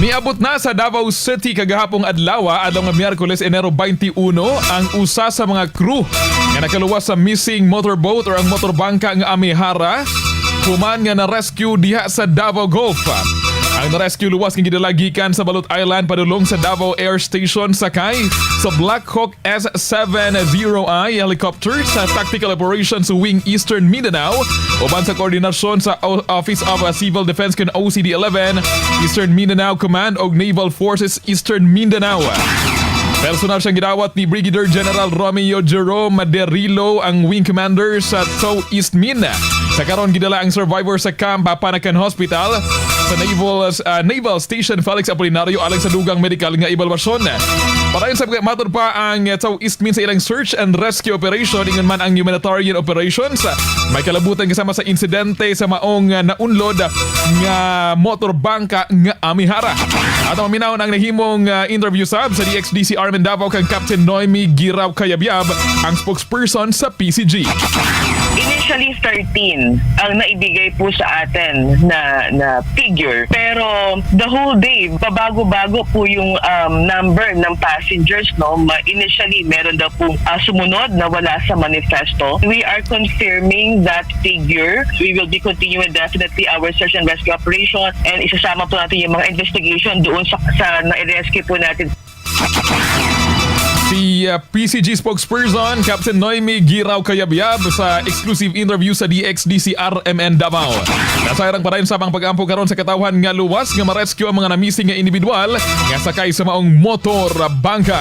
Niabot na sa Davao City kagahapong adlaw, adlaw nga Miyerkules, Enero 21, ang usa sa mga crew nga nakaluwas sa missing motorboat or ang motorbangka nga Amihara human nga na-rescue diha sa Davao Gulf. Ang na-rescue luwas nga gidala gikan sa Balut Island padulong sa Davao Air Station sakay sa Black Hawk S-70I helicopter sa Tactical Operations Wing Eastern Mindanao uban sa koordinasyon sa Office of Civil Defense kun OCD-11 Eastern Mindanao Command og Naval Forces Eastern Mindanao. Personal siyang gidawat ni Brigadier General Romeo Jerome Maderilo, ang wing commander sa TOW East Min. Sa karon, gidala ang survivor sa Camp Panacan Hospital sa Naval Station Felix Apolinario alang sa dugang medical nga ebalwasyon. Padayon sa matod pa ang TOW East Min sa ilang search and rescue operation, ingon man ang humanitarian operations. May kalabutan kasama sa insidente sa maong naunlod nga motor bangka nga Amihara. At ang maminaw ang nahimong interview sab sa DXDC RMN Davao kang Captain Noemi Giraw Cayabyab, ang spokesperson sa PCG. Initially, 13 ang naibigay po sa atin na figure. Pero the whole day, pabago-bago po yung number ng passengers, no? Initially, meron daw po sumunod na wala sa manifesto. We are confirming that figure. We will be continuing definitely our search and rescue operation and isasama po natin yung mga investigation doon sa na-rescue po natin. Si PCG spokesperson Captain Noemi Giraw Cayabyab sa exclusive interview sa DXDC RMN Davao. Nasayran pa rin sa pang pag-ampo karon sa katawhan nga luwas nga ma-rescue ang mga na-missing nga individual nga sakay sa maong motor bangka.